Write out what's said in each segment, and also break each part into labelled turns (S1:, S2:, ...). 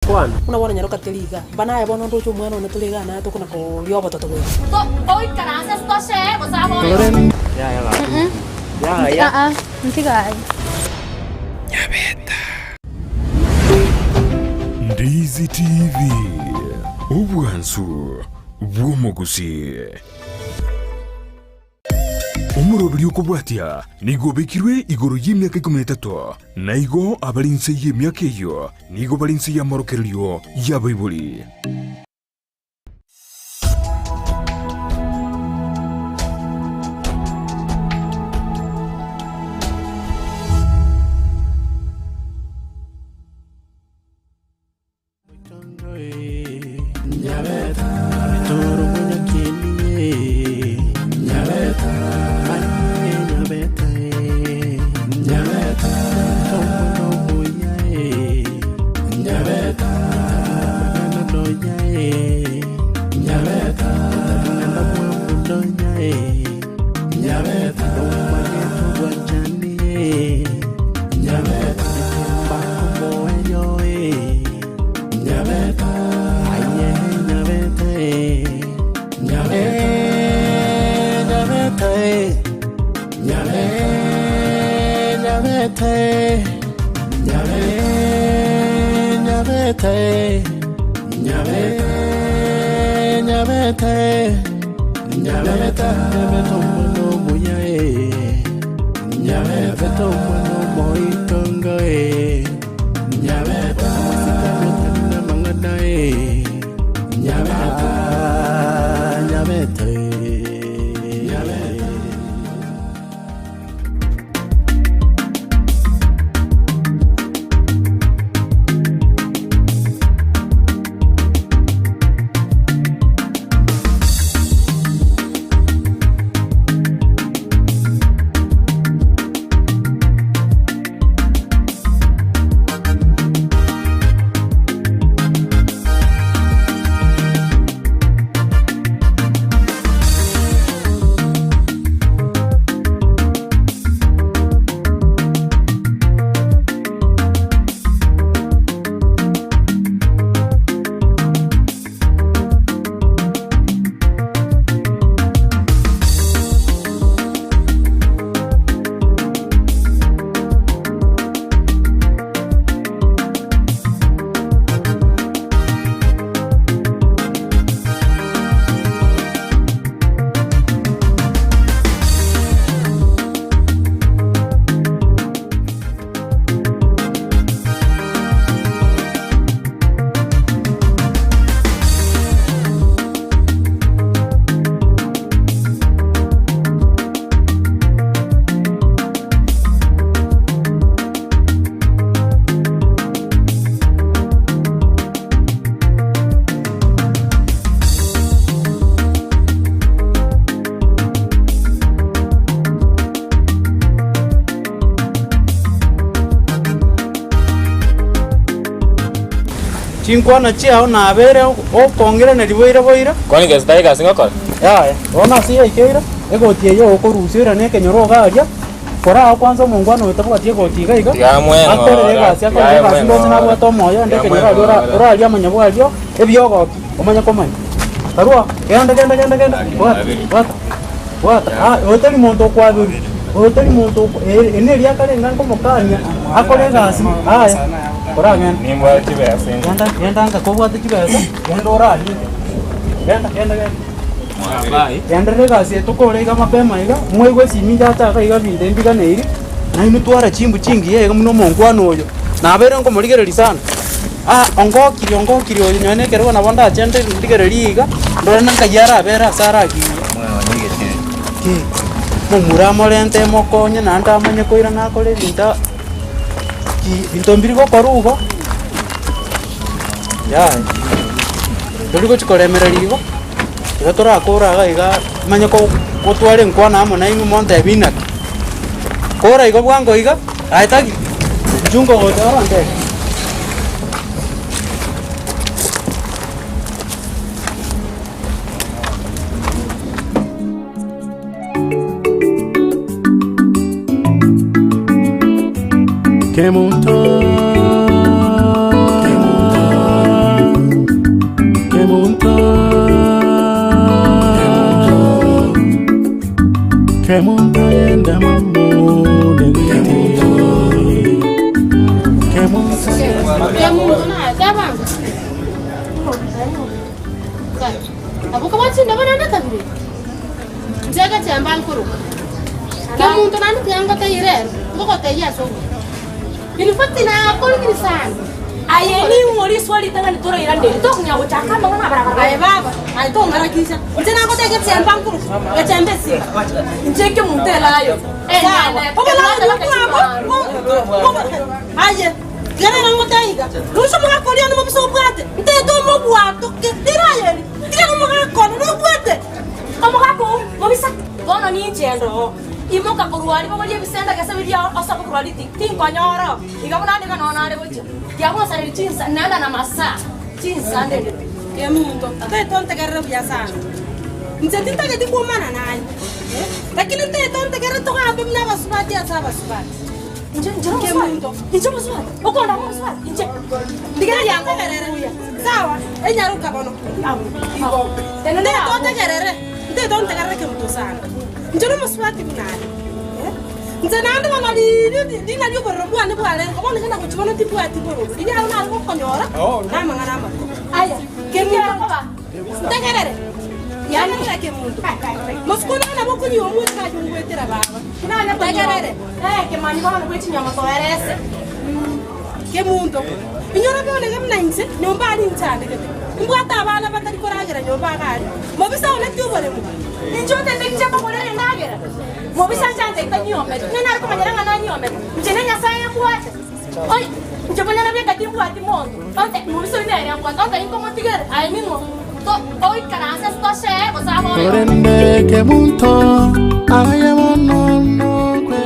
S1: Buna bono nyaroka teri iga, mba naye bono ndoche omwana one tore igaa naye tokona koria obototo goika.
S2: Ndizi TV, obwansu bw'omogusii. Omoroberi okobwatia nigo obekirwe igoro y'emiaka ikomi na etato, na igo abare inse y'emiaka eyio nigo bare inse y'amorokererio y'abaibori.
S3: Chinkwana chiao nabeire okong'iraneria boira boira.
S4: Kwani gese tari egasi ngokora?
S3: Yaya, bono ase yaikeire, egoti eyio okorusia oirane ekenyoro iga aria, koraa kwanza omongwana oyo tabwati egoti iga iga,
S4: Tiga amweng'ora,
S3: akorere egasi
S4: tiga
S3: akorere egasi ndoche
S4: amweng'ora.
S3: nabwate omoyo onde
S4: Tiga
S3: ekenyoro aria ora
S4: amweng'ora.
S3: oraria amanyabwa aria, ebiogoki, omanye komanya. Karua, genda genda genda genda, bwata bwata bwata, ah oyo tari monto okwaberwa, oyo tari monto okwa eri neria akare enga nkomokania, akore egasi, aya, koragende.
S4: Nimbwate chibesa inche.
S3: Genda genda nka kobwate chibesa, genda orarie, genda genda genda. Genderera egasi eye tokore iga mapema iga, mwaigwa esimi njacha iga iga ebinto ebi mbiganeiri, nainwe twara chimbu chingiya iga buna omonkwana oyo, nabeire nkomorigereria sana, ah ongokiri ongokiri oyo nonye na ekerogo nabo ndache nde ndigererie iga, ndore na nkai arabere ase arakirie. Ki, momura amorente emokonye naende amanye koirana akore ebinto ki binto mbiri gokorwa igo, yaya, tori gochi koremereria igo, iga torakore iga iga manye ko gotwara enkwana amo nainwe montebi naki. Kora igo bwango iga, aye tari, inchuo nkogocha orontebi.
S5: Kemunto, Kemunto. Tebanga. Abwo kobachinde barende kabere, inche egechemba nkoroka. Kemunto naende tiga ngotebie rero, ngogotebia ase obuya. In fact nakorigiri sana.
S6: Aye ning'o riswa ritang'ani torairanerie? Tokong'ea gochaka amang'ana abarabara.
S1: Aye baba, aye tong'arakisha. Inche nagotebia gechemba nkoroka, gechemba esiko. Inche ekemunto elayo. Sawa. Aye, tiga rero ngotebie iga, rusia omogaka oria one mobisa obwate, ntete omobwatoke, rero aye eri, tiga nomogaka one nobwate.
S6: Omogaka oo mobisa, bono ninche endo oo. Imoka korwa aria bogoria ebisanda gese biria osabe korwa aria tinkonyora oo. Iga buna ande iga noo nare gochia. Tiagonsareria chinsa naende namasaa, chinsa ndende pi.
S1: Kemunto, totagete ontegerere buya sana. Inche tintageti kwomana naye, lakini ntagete ontegerere togambe buna abasubati ase abasubati.
S6: Inche inche nomosubati, inche omosubati, okondama omosubati, inche.
S1: Ndigereria ntegerere, sawa, enyaroka bono. Igo. Ntagete ontegerere, ntagete ontegerere Kemunto sana. Inche nomosubati buna aye. Inche naende bono riria riina ri'obororo bwane bwarenge, bono nigo nagochia bono timbwati bororo, riria aro nare gokonyora namang'ana amakoro. Aya, Kemunto, ntegerere, ntegerere Kemunto, mosike one nabo okonywa omwete aye ongwetera baba, ntegerere. Kemunto, inyora bono iga buna inche, nyomba aria inchandegete, imbwate abana batari koragera nyomba iga aria, mobisa one ti oboremo.
S6: Inche otebeti nkogorere endagera, mobisa inche antebi tanyiometi, ng'a nare komanyera ng'a nanyiomete, inche ne Nyasae abwate. Oi, inche bonyene bweka timbwati monto, onte mobisa oyio nere ambwate, onte inkomotigere, aye ning'o to oikaranse ase toshare gose abe oyomo.
S7: Korende kemunto aye bono nokwe.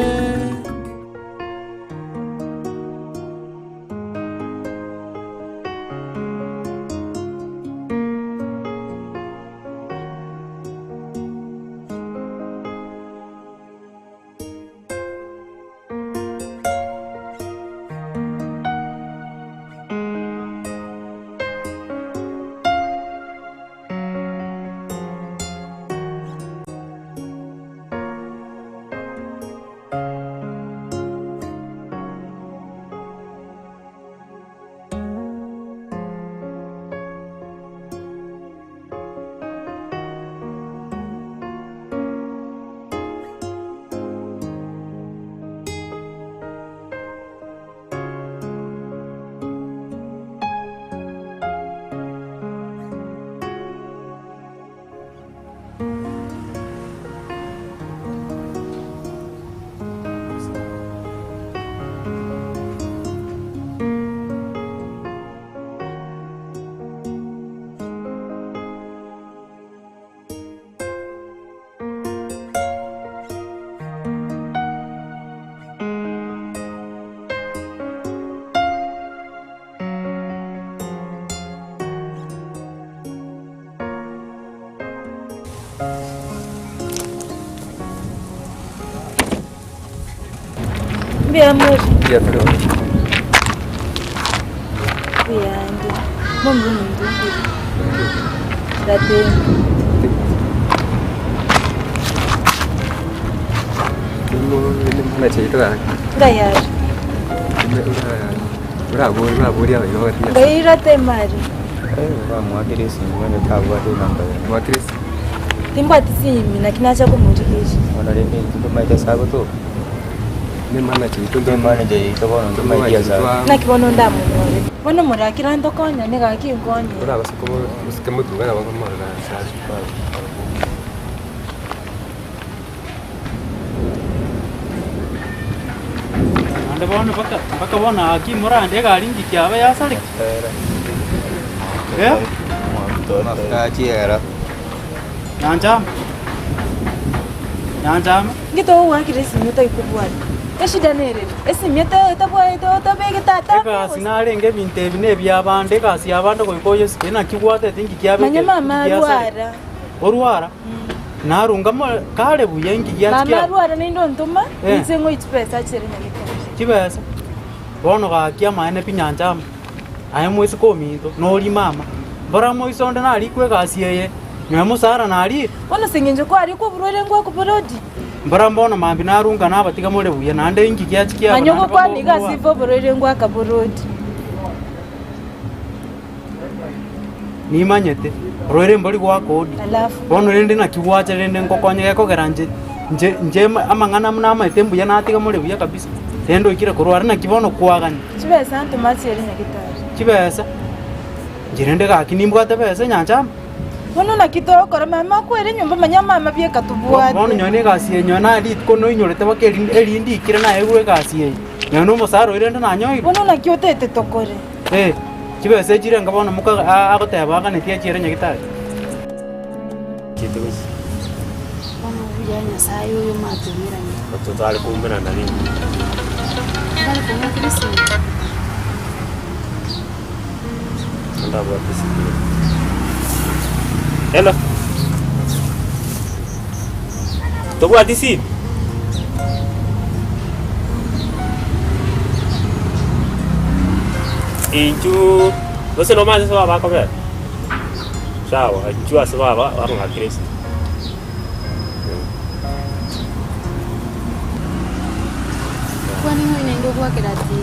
S8: Mbuya more? Mbuya ande. Momura omonto onkure. Ratemo. Ngai are. Ngai ratemo are. Timbwati simi naki nacha komorigereria. Naki bono ndamonyore? Bono morakire ntokonyane gaki nkonye.
S3: Naende bono mpaka mpaka bono gaki morande egari ngiki yaba yasareka. Eh? Nyanchama, Nyanchama.
S8: Inki togogoakera esimi otari kobwata? Eshida nere ere, esimi etabwaete otabegete ata
S3: Egasi narenge ebinto ebi nebiabande, egasi yabande goika oyesike naki gwatete inki kiabekire
S8: Manya mama
S3: inki giasareka.
S8: arwara.
S3: Orwara, narunga more kare buya inki giachi
S8: Mama
S3: kiaba.
S8: arwara naende ontoma,
S3: Eh.
S8: inche ng'oe chibesa achere nyagetari.
S3: Chibesa, bono gaki amaene pi nyanchama, aye moiseke ominto, nori mama, mbora moise onde narikwe egasi eye, nonya mosara narire.
S8: Bono ase eng'encho kwarikwa oborwaire ngwakobora odi.
S3: Mbora mbono mambia narunga nabatiga more buya, naende inki giachi kiaba
S8: Manya
S3: naende
S8: ogokwana iga
S3: bako
S8: ase ife oborwaire ngwakabora odi.
S3: Nimanyete, orwaire mbori goaka odi.
S8: Alafu?
S3: Bono rende naki gwacha rende ngokonye gekogera nche nche nche amang'ana buna amaete mbuya natiga more buya kabisa, rende oikire korwa aria naki bono kwagania.
S8: Chibesa ntoma chiere nyagetari.
S3: Chibesa, inche rende gaki nimbwate besa enyancha amo.
S8: Bono naki togokora mama akwere nyomba manya mama bieka tobwate.
S3: Bono nonye na egasi eye nonye naye rituko noinyorete mpaka erinde erinde ikire naegwe egasi eye, nonye na omosara oria rende nanyoire.
S8: Bono naki otagete tokore?
S3: Eh, chibesa echi renga bono moka agoteba aganetie achiere nyagitari.
S4: Chiete gochia.
S9: Bono obuya Nyasaye oyo mwatoumerania.
S4: Totare koumerana rende.
S9: Totare koumerana esegi.
S4: Ndabwate esegi. Hello. Tobwati simu? Inchuo gose nomanyete ase baba akobera? Sawa, inchuo ase baba bakong'akera esimi.
S9: Kwani ng'o naende ogwakera ati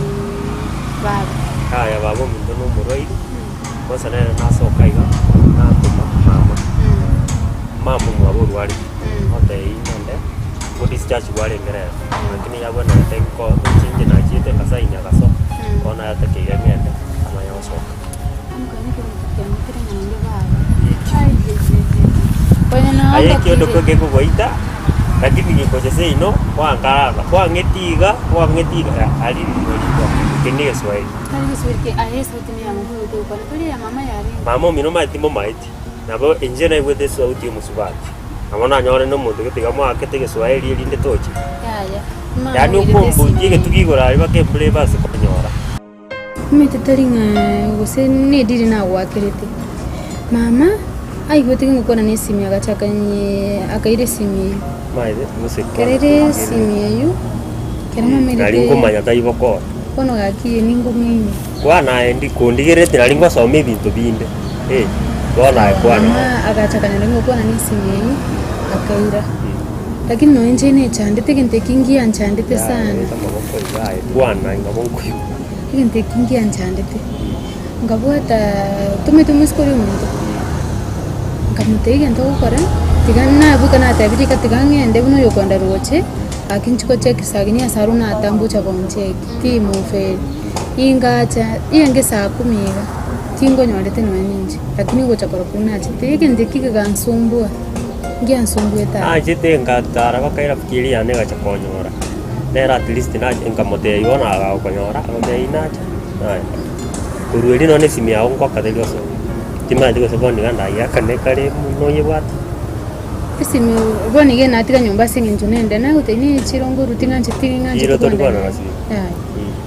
S9: baba?
S4: Yaya baba ominto na omorwaire, kwanza nere nasoka iga, natoma mama, mama omwabo orwarete. Gotebia ng'ende go discharge gwarenge rero, lakini yabwenerete nko chinche nachiete nkasaini agasoa, bono yatakeire ng'ende amanye gosoka. Aye ekiondo kio kekogoita, lakini gekocha seino kwankarara, kwang'eti iga kwang'eti iga aria rigori eke ne egeswahili. Mama omino omanyete timomaeti. Nabo inche naigwete esauti y'omosubati, nabo nanyore nomonto gete iga moakete egeswaeri erinde toche. Yaani okombutia egetugi igoro aria mpaka embura ebase konyora.
S9: Omanyete tari ng'a gose nediri nagwakerete. Mama aigwete ngokwana na esimi agachaka nyee akaira esimi eywo.
S4: Omanyete gose
S9: Ekero aire esimi eywo, ekero mama
S4: Nari
S9: airete
S4: nkomanya tari bokora.
S9: bono gaki ningong'aini.
S4: Kwana aye ndi kondigererete nari ngosoma ebinto binde. Eh, bono aye kwana.
S9: Mama agacha akanyora ngokwana na esimi eywo, akaira. Lakini nonya inche nechandete egento eki ngianchandete sana.
S4: Yaya, amaboko iga aye kwana inga bonkoigwa.
S9: Egento eki ngianchandete, nkabwata tomanyete omosike oria omonto, nkamotebia egento ogokora, tiga naboka natebirie rika tiga ng'ende buna oyokonda roche, gaki nchi gocheki sagini ase arwo natambucha goncheki, timoferi. Ingacha, enge saa kumi iga, tingonyorete nonya ninche, lakini gocha korwa korwa nachete, egento eki kegansumbua, ngiansumbuete ake.
S4: Nachete ngatara mpaka erafiki eria yane egacha konyora, nere at least nacha nkamotebia bono agakonyora, agotebia nacha, naenda. Korwa erio nonye na esimi yago ngokateria ase timanyeti gose bono iga ndayeakane kare noyebwate.
S9: Esimi bono iga natiga nyomba ase eng'encho nende nagotebia ne chiro ngoruti ng'ancheti ng'ancheti
S4: Chiro tori
S9: kogenda
S4: kwana na simu.
S9: Yaya.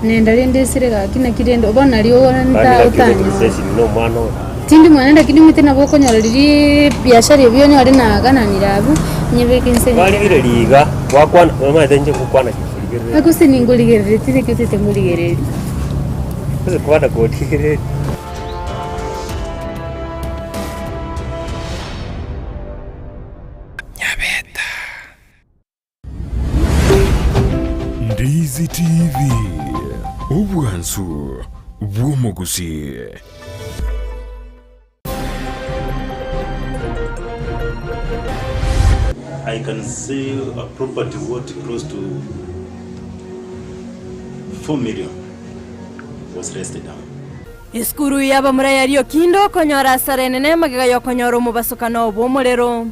S9: Nenda rende esire gaki naki rende bono nario
S4: Kwani
S9: nta
S4: naki
S9: otanyora.
S4: ogoturusia esimi na omwana oyo?
S9: Tindi mwana lakini omanyete nabo okonyora riria ebiashara ebio onyore naagananire abwo, nyebeke inse nyomba.
S4: Kwarigereria iga, gwakwana omanyete inche ngokwana kikorigereria.
S9: Gaki gose ningorigereretie naki otagete ngorigererie.
S4: Gose kwana korigereria.
S2: Ndizi TV, obwansu bw'omogusi.
S10: I can sell a property worth close to 4 million was rested down.
S6: Esukuru y'abamura ya Riokindo konyora asara enene magega y'okonyora omobasokano bw'omorero.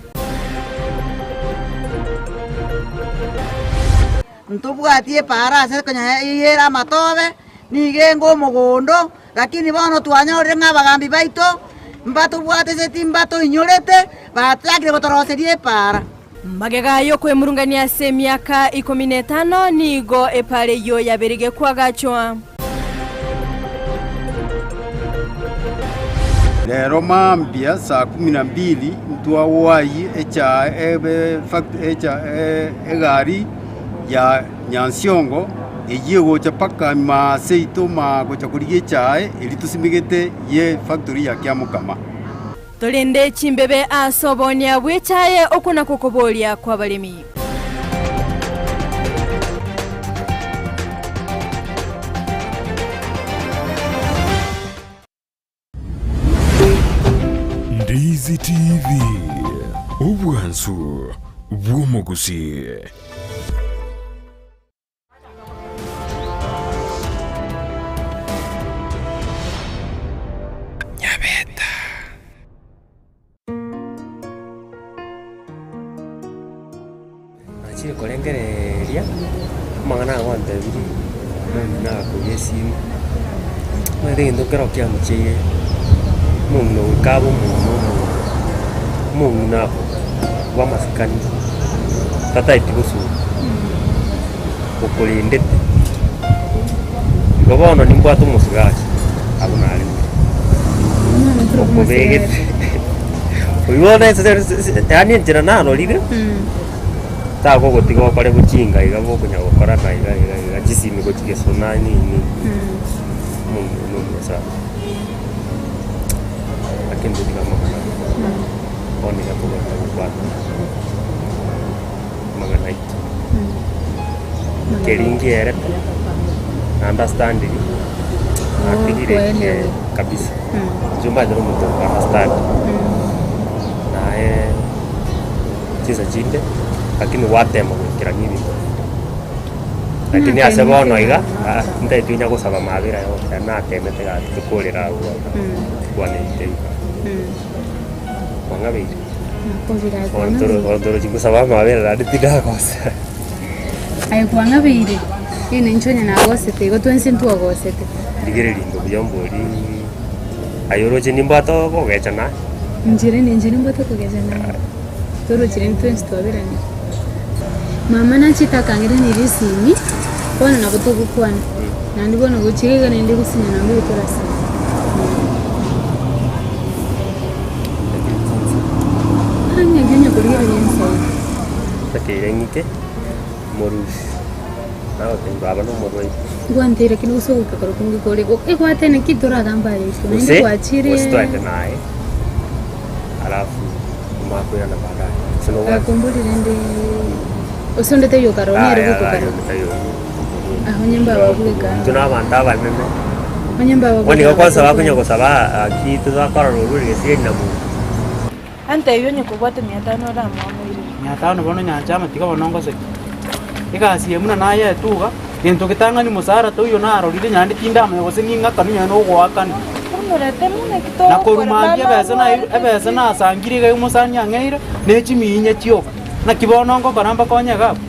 S11: Ntobwati epaara ase konya eyere amatobe, nigo enga omogondo, lakini bono twanyorire ng'a abagambi baito mbatobwateseti mbatoinyorete, bachakire gotoroseria epaara.
S6: Magega y'okwemurungania ase emiaka ikomi na etano nigo epaara eyio yabeire gekwagachwa.
S12: Rero mambia saa kumi na mbili ntwagoayie egari ya Nyansiongo eyio egocha mpaka ime seito maa gocha korigia echae eria tosimegete ye factory ya Kiamokama.
S6: Torende chimbebe ase oboonia bw'echaye, okwo nakwo okoboria kw'abaremi.
S2: Easy TV, obwansu bw'omogusii. Nyabeta.
S4: Nachire korengereria amang'ana aya gwantebirie, omong'ina agakoria esimi, omanyete egento nkero kiamocheire, omong'ina goika abe omong'ina omonto, omong'ina bwa amasikani, tataeti gosuka, okorendete. Igo bono nimbwate omosigari abwo narenge, okobegete oywo bono yaani enchera narorire. Tagogotiga okore bochinga iga bokonya gokora na iga iga iga chisimi gochigesona nini omonto oyio nomuya sana. Lakini totiga amang'ana aya bono iga togenda gokwana amang'ana aito. Keri nkierete na understandiri natigire
S9: Koelewa.
S4: kabisa. Inche omanyete na omonto ogo understand naye. chinsa chinde, lakini gwatema goikerania ebinto binde. Lakini ase bono iga, aa ntaeti onya gosaba mabera aye goteba natemete gaki tokorera abwo iga, kwanete iga. Kwang'abeire? Bono toro bono torochi gosaba amabera naende tindagosa.
S9: Aye kwang'abeire, ere ninche onye nagosete igo twensi ntwagosete.
S4: Rigereria inwe buya mbori aye oroche nimbwate okogecha naye.
S9: Inche ninche nimbwate okogecha naye. Torochire intwe twaberanire. Mama nachete akang'iraneria esimi, bono nabo togokwana, naende bono gochia iga naende gosinyana mbori torasana. Ng'a onye korigereria ense eye.
S4: Takeire ng'ike morusi, nagotebia baba nomorwaire.
S9: Ngwanteire lakini gose ogoika korwa konge kore, egwate naki toragamba aye isiko, naende
S4: Gose,
S9: gwachire.
S4: gose twaende naye. Alafu makoirana baadaye. Gose nobwate?
S9: Akombori rende ase onde taiyo okare nere
S4: Aya,
S9: gokokara.
S4: aya, onde taiyo.
S9: Ah, onye mbaba bweka.
S4: Intwe na abanto abanene.
S9: Onye mbaba
S4: Bono igo
S9: bweka.
S4: kwansa bakonya gosaba aki totakora rorwo rigeseri na monto.
S8: Antebi onye kobwate mia tano oramoamoirere.
S3: Mia tano bono nyancha amatiga bono ngoseki. Egasi eye buna nayeetwe iga, gento getang'ani mosara toiyo narorire naende tindamanya gose ning'akanu nonya na ogoakana. Na korwa mambia ebesa nairwe ebesa nasangire iga omosani ang'eire, ne chimiinya chioka. Naki bono ngokora mbakonye iga abwo?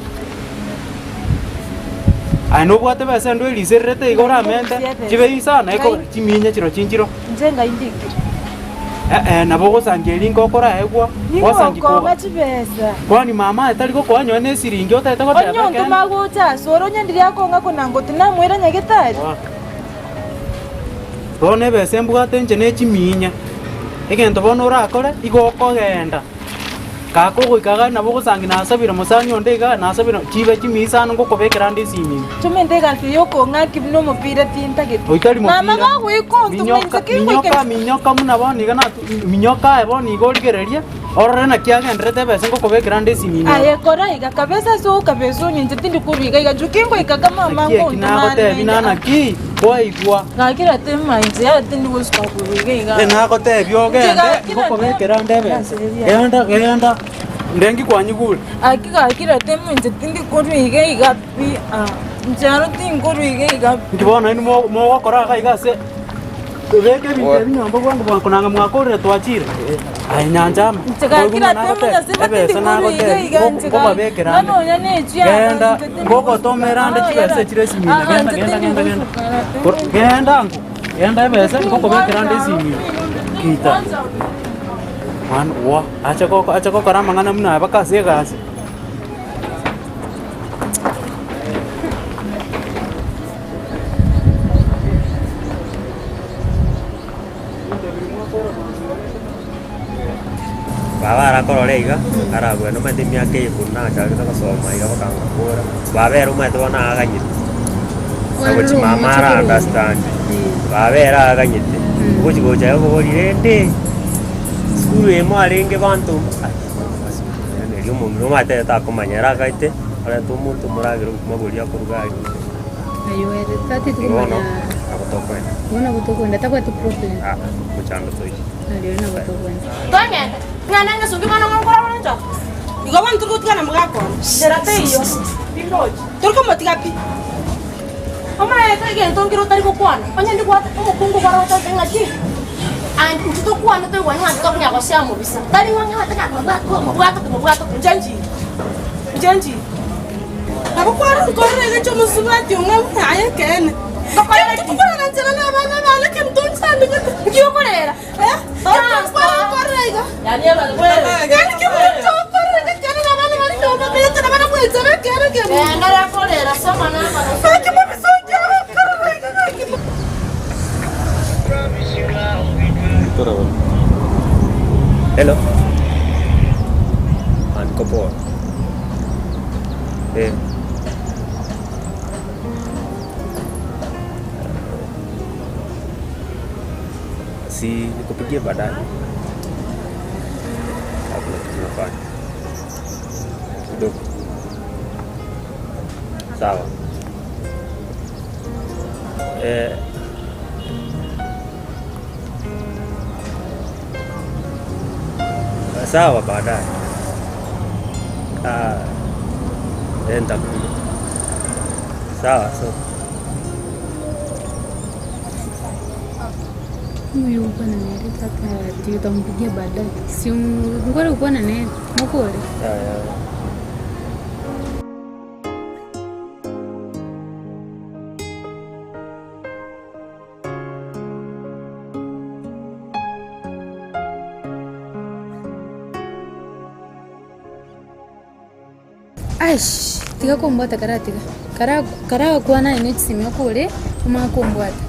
S3: Aye nobwate ebesa ende orisererete iga oramente, chibe isano eko chimiinya chirochio nchiro. Eh, nabo ogosangia eri nkokoraegwa,
S8: Nigo
S3: gwasangia
S8: okoba
S3: koba.
S8: chibesa.
S3: Kwani mama aye tari gokoa nonye na esiringi otagete goteba
S8: Onye
S3: ekeene?
S8: ontoma gocha asore, onye ndiri akong'a konanga oti namoira nyagetari.
S3: Bono ebesa embwate inche ne chimiinya, egento bono orakore, igo okogenda. Kaka ogoika iga nabo ogosangi nasabire mosani onde iga, nasabire chibe chimiyi isano ngokobekera ande esimi ime.
S8: Chomenta egasi eye okong'aki buna omopira tintageti.
S3: Oitari
S8: Mama
S3: mopira.
S8: gagoika ontoma
S3: Minyoka,
S8: inse kingoika
S3: minyoka, minyoka buna bono iga natu minyoka aye bono iga origererie, orore naki agenderete ebesa ngokobekera ande esimi ime.
S8: Aye kora iga kabesa ase okabesa onye inche tindi korwa iga iga nchu kingoika ka mama
S3: Naki eki
S8: ngontoma
S3: nagotebi nanaki, kwaigwa.
S8: Gaki ratema inche yaya tindi gosuka korwa iga iga.
S3: Nagotebi ogende, ngokobekera ande ebesa. Genda, genda, ndengi kwanyigure.
S8: Aki gaki ratema inche tindi korwa iga iga pi ah. Inche aro tinkorwa iga iga pi.
S3: Inki bono inwe mogokora iga iga ase beka ebinto ebi nyomba bwango bwango nanga mwakorire twachire. Aye nyancha ama.
S8: Inche gaki ratema Nyasae tindi korwa iga iga inche gaki.
S3: Nkobabekera ande.
S8: Nonya ne echi aro
S3: Genda,
S8: inche tindi
S3: ngogotomera ande chibesa echire esimi ime. Genda, genda, genda, genda. Genda ango, genda ebesa ngokobekera ande esimi ime. Kita. Mwana oa, acha goko acha gokora amang'ana buna aya mpaka ase egasi.
S4: Baba arakorora iga, arabue nomanyete emiaka eye korwa nachagete gosoma iga mpaka ngakora, baba ere omanyete bono aganyete, agochi mama ara understand, baba ere aganyete, ogochi gocha iga obogoria rende, sukuru eye mwarenge banto erio omong'ina omanyete ere takomanya ere agaete, arente omonto omoragere obokima boria akoruga arie.
S9: Aywo ere tateti
S4: Bono.
S9: komanya.
S4: Nabo tokoenda.
S9: Igo nabo tokoenda, tabwati problem.
S4: Ah, mochando toiyo.
S9: Aria nabo tokoenda.
S6: Tong'ende, ng'ana ngesungi bono ngokora bono nchoka.
S1: Igo bono tori gotigana mogaka one.
S6: Nchera teiyo, tindochi.
S1: Tori komotiga pi.
S6: Omaete egento nkere otari gokwana, onye ndibwate omokungu kware gotoka ng'aki, and intwe tokwane toigwane ng'a tokonya gosea mobisa. Tari ng'a ng'ate ng'a mobwate omobwate omobwate
S1: Inche nchire, inche nchire. Nabo kware nkorera egecho omosubati ong'e buna aye ekeene.
S6: Ngokorera ki?
S1: Tokorara nchera na abana bane kento nchandegete.
S6: Nki okorera?
S1: Eh? Kware nkorera iga. Yaani kemonto okorera iga ekeene na abana bare nyomba bete na barabwo enchera ekeene kemonto.
S6: Genda korera soma na abana.
S1: Gaki mobisa okia okorera iga gaki.
S4: Hello. Ah, niko poa. Eh. Si nikupigie baadaye. Ah, kuna kitu nafanya. Kidogo. Sawa. Eh. Sawa baadaye. Ah, eh, nitakuja. Sawa, so.
S9: Huyu gukwana nere tata ati utampigia baadaye. Si ngore gukwana nere mokore.
S4: Ya, ya.
S9: Aish, tiga kombwata karatiga. Kara karagokwana aye ne chisimi okore omanye kombwata.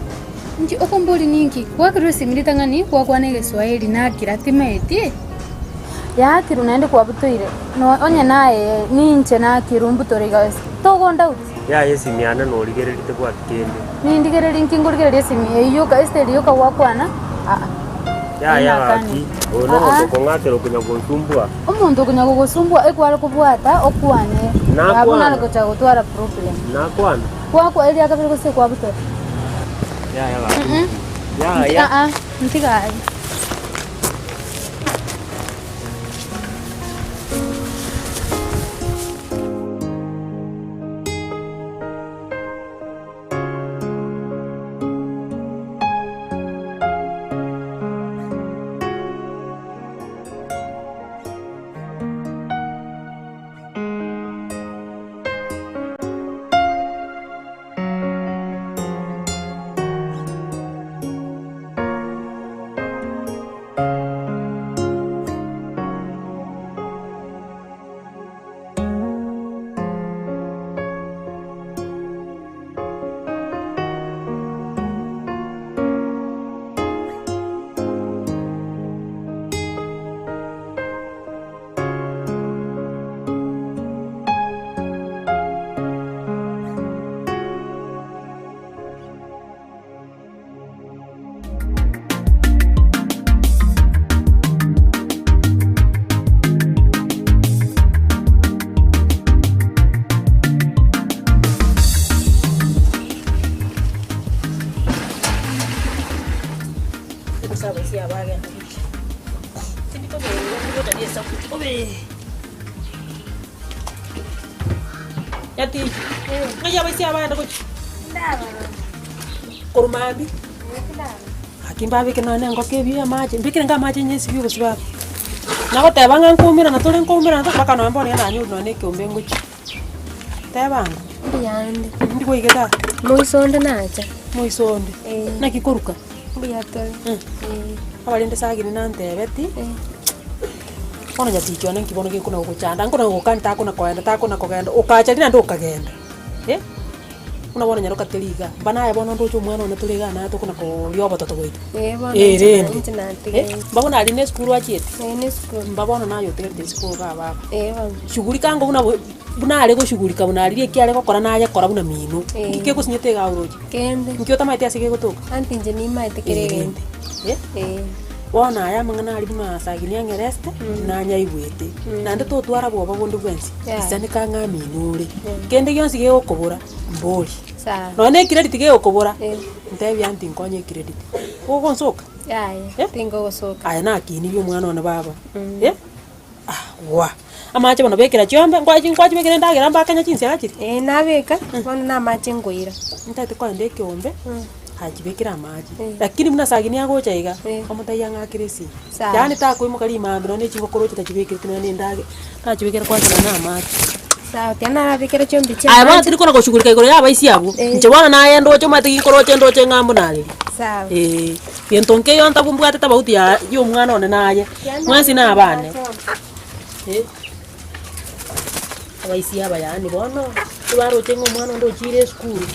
S9: Inki okombori ninki? Gwakirwe esimi ritang'ani gwakwana egeswahili nakira timaeti. Yakirwe naende kwabutoire no onye naye ninche nakirwe mbutore iga ase togondauti.
S4: Yaya esimi yane norigereria tebwati kende.
S9: Nindigererie nki nkorigereria esimi eyio yoka esitari yoka gwakwana aa.
S4: Yaya gaki, oyo nomonto okong'atera okonya gonsumbua.
S9: Omonto okonya gogosumbua ekware kobwata okwane
S4: Nakwana.
S9: abwo nare gocha gotwara problem.
S4: Nakwana.
S9: Gwakwa eria kabere gose kwabutora.
S4: Yaya gaki. Yaya.
S9: Aa ntiga aye.
S1: Korwa mambia, gaki mbabeke nonye na engoko ebi ya amache, mbekere nga amache nyesibie obosio baba. Nagoteba ng'a nkoumerana tore nkoumerana tore mpaka nonye bono iga nanyora nonye na ekeombe ngochia. Teba ango,
S13: Mbuyande.
S1: ndi kwaigete aa?
S13: Moisonde nacha.
S1: Moisonde?
S13: Eh.
S1: Naki koruka?
S13: Mbuya tore.
S1: Eh. Abarende sagini nantebeti, bono nyatichi one nki bono gekona gogochanda, nkona gokani takona koenda takona kogenda, okacha riria naende okagenda eh, buna bono nyaroka teri igaa, mba naye bono ndoche omwana one tore igaa naye tokona koria obototo bwaito.
S13: Eh, bono
S1: Eh,
S13: inche
S1: rende,
S13: inche
S1: eh,
S13: natigaire.
S1: mba bono aria na esukuru achiete,
S13: Eh, na esukuru.
S1: mba bono naye otigarete isiko igaa baba.
S13: Eh, bono.
S1: Shughulika ango buna bo buna are goshughulika buna riria eki are gokora nayekora buna mino.
S13: Eh.
S1: Nki kegosinyete igaa oroche?
S13: Kende.
S1: Nki otamaeti ase gegotoka?
S13: Anti inche nimaete kere
S1: Eh,
S13: egento.
S1: rende, eh.
S13: Eh.
S1: Bono aya amang'ana aria buna Sagini ang'eresete, nanyaigwete. Naende totwara bwoba bonde bwensi, isaneka ng'a amino ore. Kende gionsi gegokobora, mbori.
S13: Sawa.
S1: Nonya na ecredit gegokobora, ntebie aunty nkonye ecredit. Gogonsoka?
S13: Yaya, tingogosoka.
S1: Aye nakinirie omwana one baba. Eh? Agwa! Amache bono bekera chiombe, nkwachi nkwachibekera endagera mbakenya chinsiaga chiria?
S13: Ee nabeka, bono na amache nkoira.
S1: Ntagete kogenda ekeombe, achibekere amache. Lakini buna Sagini agocha iga, omotebie ang'akere esimi.
S13: Sawa.
S1: Yaani takoimoka rimambia nonya ne chingoko roche tachibekereti nonya na endagera, nachibekera kwanza nonya na amache.
S13: Sawa, tiga narabekere chiombe chia
S1: Aye bono
S13: amache.
S1: tiri kona goshughulika igoro ya abaisia abwo, inche bono naye ndoche omanyete ginkoroche ndoche ng'a mbuna aria.
S13: Sawa.
S1: Eeh, gento nkeiyo ntabwo mbwate tofauti ya ya omwana one naye, mwensi na abane. Eh, abaisia aba yaani bono, ebaroche ng'a omwana onde ochire esukuru.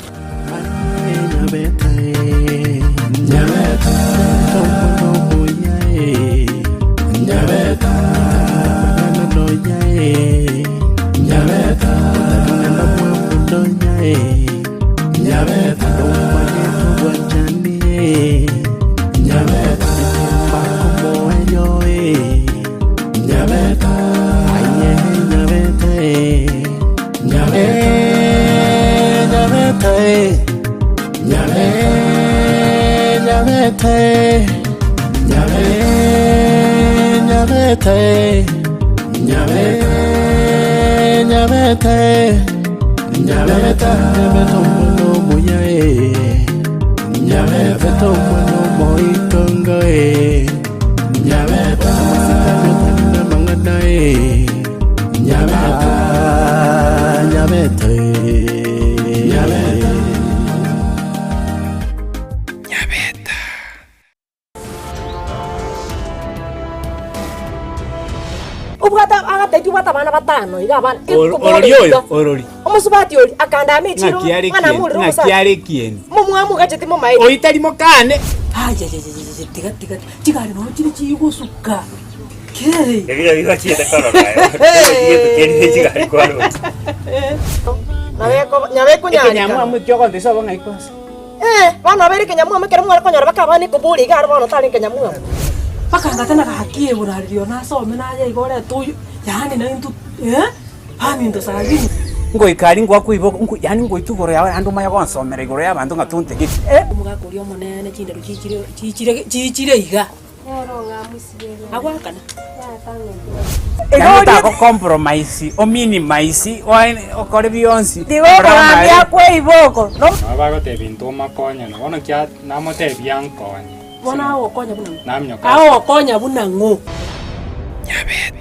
S6: Obwate agatebi obwate abana batano iga abana
S14: Orori oyo, orori.
S6: Omosubati oria akandama echiro
S14: Ng'aki are
S6: ng'a
S14: kieni,
S6: namorere
S14: ng'aki
S6: omosacha.
S14: are kieni.
S6: Momwamu ogacheti momaeri.
S14: Oyi tari mokane.
S1: Ayayayayaya tiga tiga chigari noo chire chigosuka kei.
S4: Ebiro bigochiete korora aye, gento keria chigari kwaroche.
S3: Ekenyamwamu ekio ogontebia sobo ng'ai kwansa.
S6: Eh, bono obeire ekenyamwamu ekero mware konyora baka abana ekobori iga aro bono tari ekenyamwamu.
S1: Bakangata na gaki eborari riria nasome naye iga orete oyo yaani naintwe eh baminto sagini.
S14: Ngoika aria ngwakoiba nko yaani ngoitwa igoro yao naende omanye gonsomera igoro y'abanto ng'a tontegeti.
S1: Omogaka oria omonene chindero chichire chichire chichire iga. Agoakana.
S14: Yaani otako compromise, o minimize, okore bionsi.
S6: Tiga omogambi akwe iboko.
S15: Nabo bagotebia intwe omakonyane, bono kia namotebia ankonye.
S1: Bono agokonya buna ng'o?
S15: Naminyoka ase.
S1: Agokonya buna ng'o?
S2: Nyabeta.